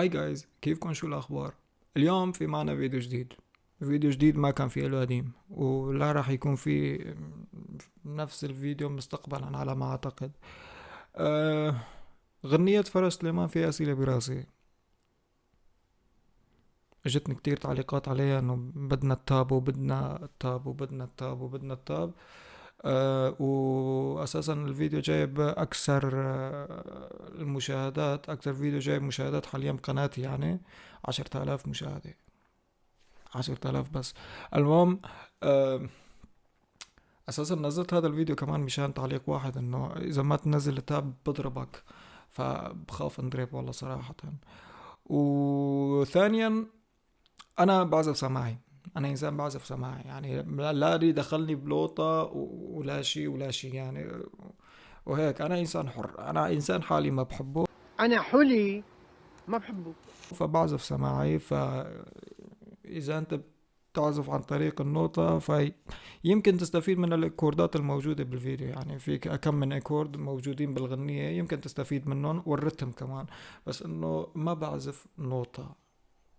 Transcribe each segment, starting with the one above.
Hi guys، كيفكم؟ شو الاخبار؟ اليوم في معنا فيديو جديد. فيديو جديد ما كان فيه له قديم، ولا راح يكون في نفس الفيديو مستقبلا على ما اعتقد. غنية فرج سليمان في اسئلة براسي، اجتني كتير تعليقات عليها انه بدنا ال tab وبدنا ال tab وبدنا ال tab وبدنا ال tab. واساسا الفيديو جايب اكثر المشاهدات، اكثر فيديو جايب مشاهدات حاليا بقناتي، يعني 10,000 مشاهدة، 10,000 بس. المهم اساسا نزلت هذا الفيديو كمان مشان تعليق واحد انه اذا ما تنزل ال tab بضربك، فبخاف انضرب والله صراحة. وثانيا انا بعزف سماعي، انا انسان بعزف سماعي، يعني لا لي دخلني بلوطة ولا شيء ولا شيء يعني وهيك. انا انسان حر، انا انسان حالي ما بحبه، انا حلي ما بحبه، فبعزف سماعي. فاذا انت بتعزف عن طريق النوتة فيمكن تستفيد من الاكوردات الموجودة بالفيديو، يعني في كم من اكورد موجودين بالغنية يمكن تستفيد منهم، والرتم كمان. بس انه ما بعزف نوتة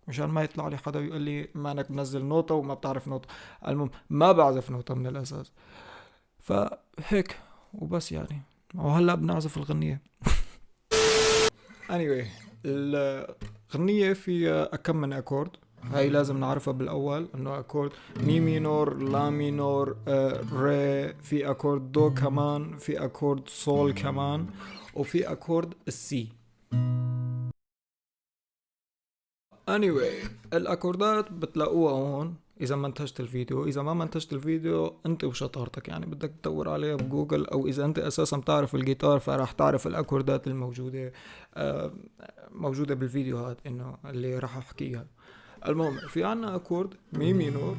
مشان ما يطلع لي حدا يقول لي ما انك منزل نوتة وما بتعرف نوتة. المهم ما بعزف نوتة من الاساس، فهيك وبس يعني. وهلا بنعزف الغنية. anyway الغنية فيها كم من اكورد، هاي لازم نعرفها بالاول، انه اكورد مي minor، لا minor، ري، في اكورد دو كمان، في اكورد سول كمان، وفي اكورد السي. anyway الاكوردات بتلاقوها هون اذا منتجت الفيديو، اذا ما منتجت الفيديو انت وشطارتك، يعني بدك تدور عليها بجوجل، او اذا انت اساسا بتعرف الجيتار فراح تعرف الاكوردات الموجوده موجوده بالفيديو هذا انه اللي راح احكيها. المهم في عنا اكورد مي minor،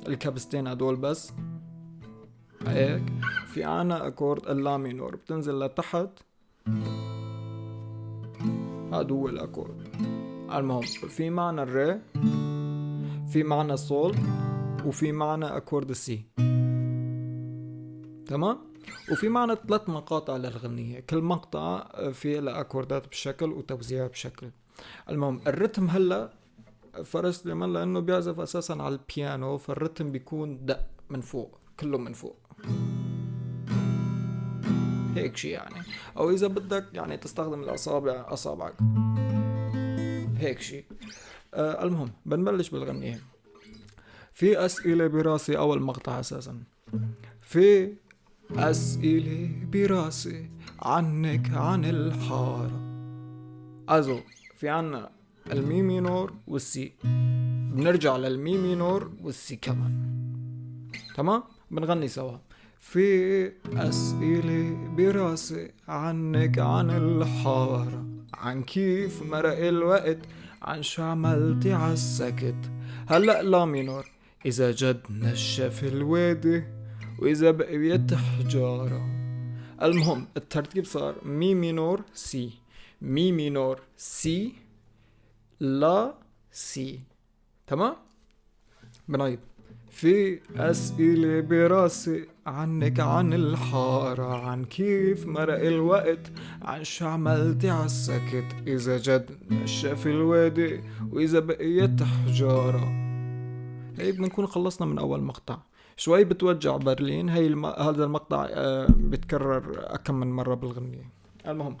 الكبستين هدول بس هيك. في عنا اكورد اللا minor بتنزل لتحت، هذا هو الاكورد. المهم في معنا الري، في معنا السول، وفي معنا اكورد السي، تمام. وفي معنا 3 مقاطع للغنية، كل مقطع في له اكوردات بشكل وتوزيع بشكل. المهم الرتم هلا فرج سليمان لانه بيعزف اساسا على البيانو، فالرتم بيكون دق من فوق، كله من فوق هيك شيء يعني، او اذا بدك يعني تستخدم الاصابع، اصابعك هيك شيء. المهم بنبلش بالغنية. في اسئلة براسي، اول مقطع اساسا في اسئلة براسي عنك عن الحارة. ازو في عنا المي minor والسي، بنرجع للمي minor والسي كمان، تمام. بنغني سوا. في أسئلة براسي عنك عن الحارة، عن كيف مرق الوقت، عن شو عملتي عالسكت. هلأ لا minor، إذا جد نشف الوادي وإذا بقيت حجارة. المهم الترتيب صار مي minor سي، مي minor سي، لا سي، تمام. بنعيد. في أسئلة براسي عنك عن الحارة، عن كيف مرق الوقت، عن شو عملتي عالسكت، إذا جد نشف الوادي وإذا بقيت حجارة. هيك بنكون خلصنا من أول مقطع. شوي بتوجع برلين، هي هذا المقطع بيتكرر كم من مرة بالغنية. المهم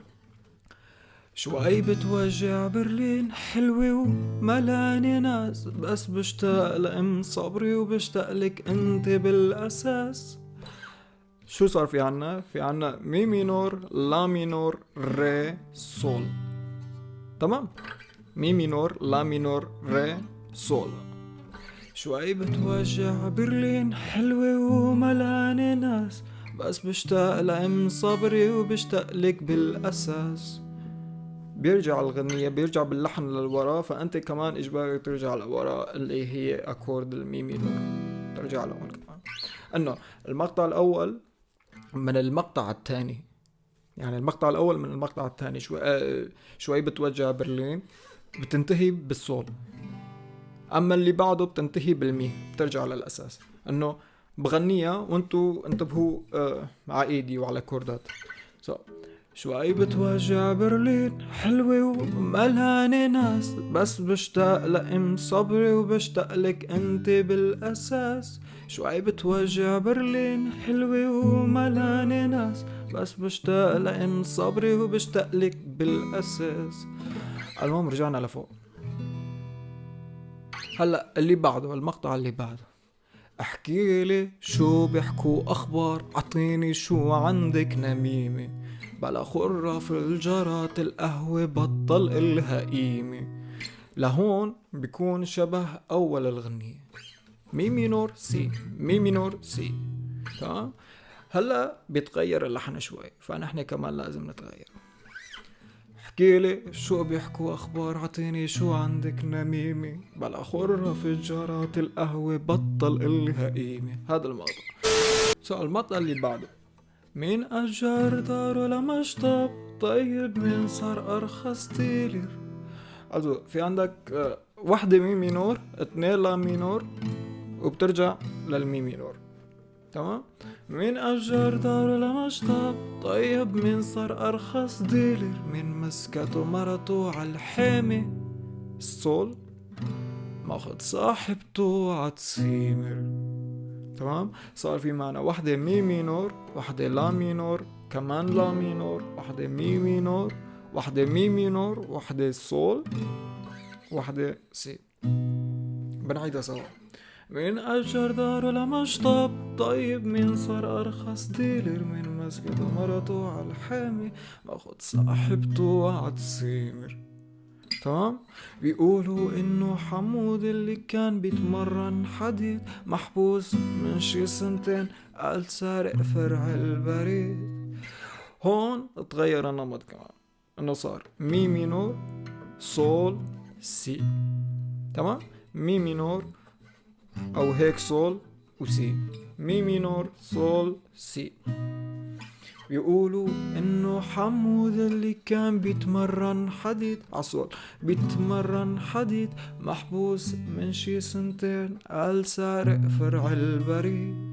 شوي بتوجع برلين، حلوة وملانة ناس، بس بشتاق لأم صبري وبشتاق لك انت بالأساس. شو صار في عنا؟ في عنا مي minor، لا minor، ري، سول، تمام. مي minor، لا minor، ري، سول. شوي بتوجع برلين، حلوة وملانة ناس، بس بشتاق لأم صبري وبشتاق لك بالأساس. بيرجع الغنية، بيرجع باللحن للورا، فأنت كمان إجباري ترجع لورا اللي هي أكورد المي minor، ترجع لهون كمان. إنه المقطع الأول من المقطع الثاني، يعني المقطع الأول من المقطع الثاني شوي بتوجع برلين، بتنتهي بالسول. أما اللي بعده بتنتهي بالمي، بترجع للأساس. إنه بغنيها وانتو انتبهوا على إيدي وعلى كوردات. شوي بتوجع برلين حلوة وملانة ناس، بس بشتاق لأم صبري وبشتاق لك انت بالأساس. شوي بتوجع برلين حلوة وملانة ناس، بس بشتاق لأم صبري وبشتاق لك بالأساس. المهم رجعنا لفوق. هلا اللي بعده، المقطع اللي بعده، احكي لي شو بيحكوا اخبار، عطيني شو عندك نميمة، بلا خرف الجرات القهوة بطل إلها قيمة. لهون بيكون شبه أول الغنية، مي minor سي مي minor سي. تمام. هلا بيتغير اللحن شوي، فنحن كمان لازم نتغير. احكي لي شو بيحكوا اخبار، عطيني شو عندك نميمة، بلا خرف الجرات القهوة بطل إلها قيمة. هذا المقطع. سؤال المقطع اللي بعده، مين أجر داره لمشطب، طيب مين صار أرخص dealer. also في عندك وحدة مي minor، 2 لا minor، وبترجع للمي minor. تمام. مين أجر داره لمشطب، طيب مين صار أرخص dealer، مين مسكته مرته عالحامي السول، ماخد صاحبته عتسيمر. تمام. صار في معنا وحدة مي minor، وحدة لا minor، كمان لا minor، وحدة مي minor، وحدة مي minor، وحدة سول، وحدة سي. بنعيدها سوا. مين أجر داره لمشطب، طيب مين صار أرخص dealer، مين مسكته مرته عالحامي، ماخد صاحبته عتسيمر. تمام. بيقولوا انه حمود اللي كان بيتمرن حديد، محبوس من شي سنتين، قال سارق فرع البريد. هون تغير النمط كمان، انه صار مي minor سول سي. تمام. مي minor او هيك سول وسي، مي minor سول سي. بيقولوا انه حمود اللي كان بيتمرن حديد عصول، بيتمرن حديد، محبوس من شي سنتين، قال سارق فرع البريد.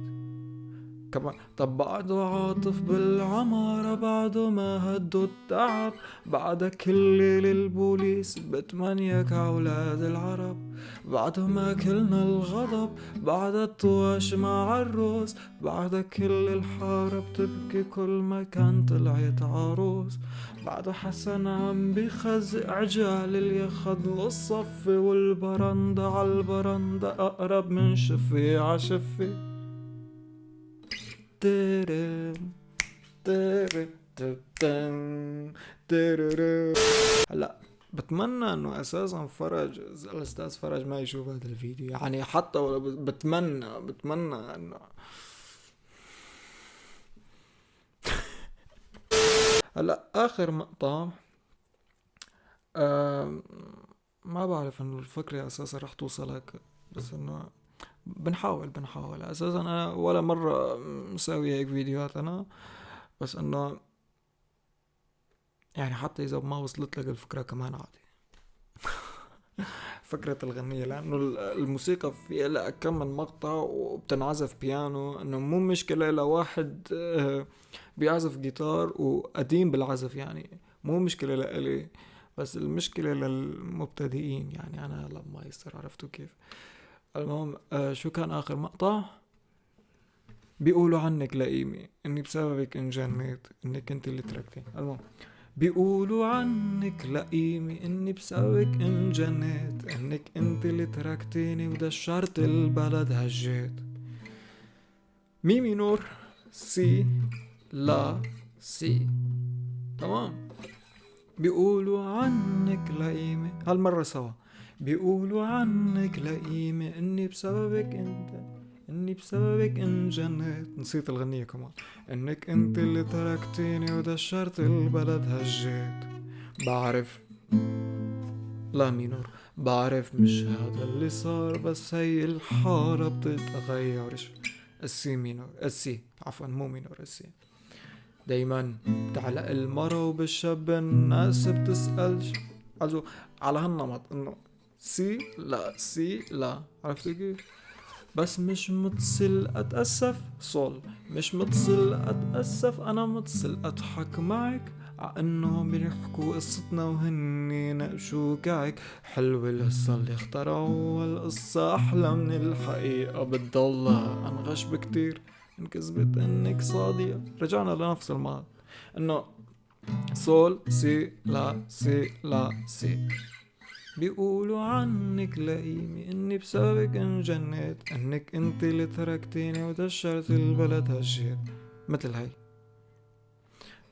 كمان طب بعده عاطف بالعمارة، بعده ما هدوا التعب، بعد كل ليل البوليس بتمنيك عولاد العرب، بعده ما كلنا الغضب، بعد الطواش مع الروس، بعد كل الحارة بتبكي كل ما كان طلعت عروس، بعده حسن عم بخزق عجال اللي ياخد له الصف، والبرندة عالبرندة أقرب من شفي عشفي. هلا بتمنى انه اساسا فرج، الاستاذ فرج ما يشوف هذا الفيديو، يعني حتى ولا بتمنى انه هلا اخر مقطع، ما بعرف انه الفكرة اساسا رح توصلك، بس انه بنحاول اساسا. انا ولا مرة مساوي هيك فيديوهات انا، بس انه يعني حتى اذا ما وصلت لك الفكرة كمان عادي. فكرة الغنية، لانه الموسيقى في لها كم من مقطع وبتنعزف بيانو، انه مو مشكلة لواحد بيعزف جيتار وقديم بالعزف، يعني مو مشكلة لإلي، بس المشكلة للمبتدئين، يعني انا لما يصير، عرفتوا كيف؟ المهم شو كان آخر مقطع؟ بيقولوا عنك لئيمة، إني بسببك انجنيت، إنك أنت اللي تركتني. المهم بيقولوا عنك لئيمة، إني بسببك انجنيت، إنك أنت اللي تركتيني ودشرت البلد هجيت. مي minor سي لا سي. تمام. بيقولوا عنك لئيمة، هالمرة سوا. بيقولوا عنك لئيمة، إني بسببك انت، إني بسببك انجنيت. نسيت الغنية كمان. إنك انت اللي تركتيني ودشرت البلد هجيت. بعرف لا minor، بعرف مش هذا اللي صار، بس هي الحارة بتتغيرش. السي minor، السي عفوا مو minor، السي. دايما بتعلق المرة وبالشاب الناس بتسألش. also على هالنمط انه سي لا سي لا، عرفتوا كيف؟ بس مش متصل اتأسف سول، مش متصل اتأسف، انا متصل اضحك معك، عأنهم بيحكوا قصتنا وهني نقشوا كعك. حلوة القصة اللي اخترعوها، القصة أحلى من الحقيقة، بتضلها أنغش بكتير من كذبة إنك صادقة. رجعنا لنفس الماضي، إنه سول سي لا سي لا سي. بيقولوا عنك لئيمة إني بسببك انجنيت، إنك انت اللي تركتيني ودشرت البلد هالشيء مثل هاي.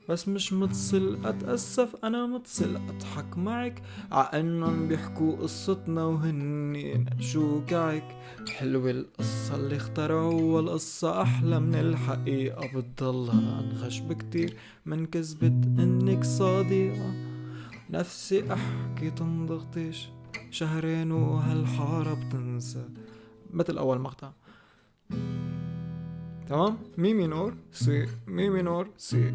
بس مش متصل أتأسف، أنا متصل أضحك معك، عأنن بيحكوا قصتنا وهني نقشوا كعك. حلوة القصة اللي اخترعوها، القصة أحلى من الحقيقة، بتضلها أنغش بكتير من كذبة إنك صادقة. نفسي أحكي تنضغطيش شهرين وهالحارة بتنسى، مثل أول مقطع. تمام؟ مي minor سي، مي minor سي.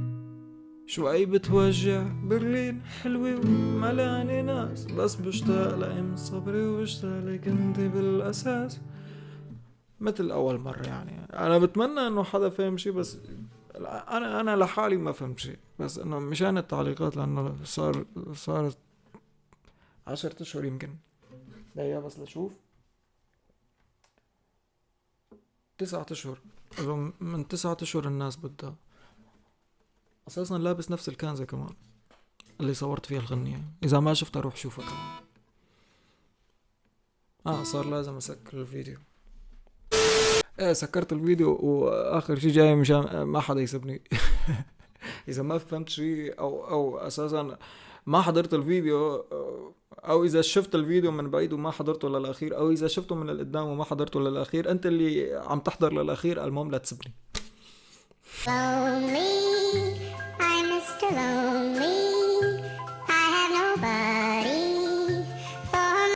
شوي بتوجع برلين حلوة وملانة ناس، بس بشتاق لأم صبري وبشتاق لك انت بالأساس، مثل أول مرة. أنا بتمنى إنه حدا فهم شي، بس أنا لحالي ما فهمت شي، بس إنه مشان التعليقات، لأنه صارت 10 أشهر يمكن. دقيقة بس لشوف. 9 أشهر، من 9 أشهر الناس بدها. أساساً لابس نفس الكنزة كمان اللي صورت فيها الغنية، إذا ما شفتها روح شوفها كمان. صار لازم أسكر الفيديو. سكرت الفيديو وآخر شي جاي مشان ما حدا يسبني. إذا ما فهمت شي أو أساساً ما حضرت الفيديو، أو إذا شفت الفيديو من بعيد وما حضرته للأخير، أو إذا شفته من القدام وما حضرته للأخير، أنت اللي عم تحضر للأخير، المهم لا تسبني. Lonely, I'm Mr. Lonely.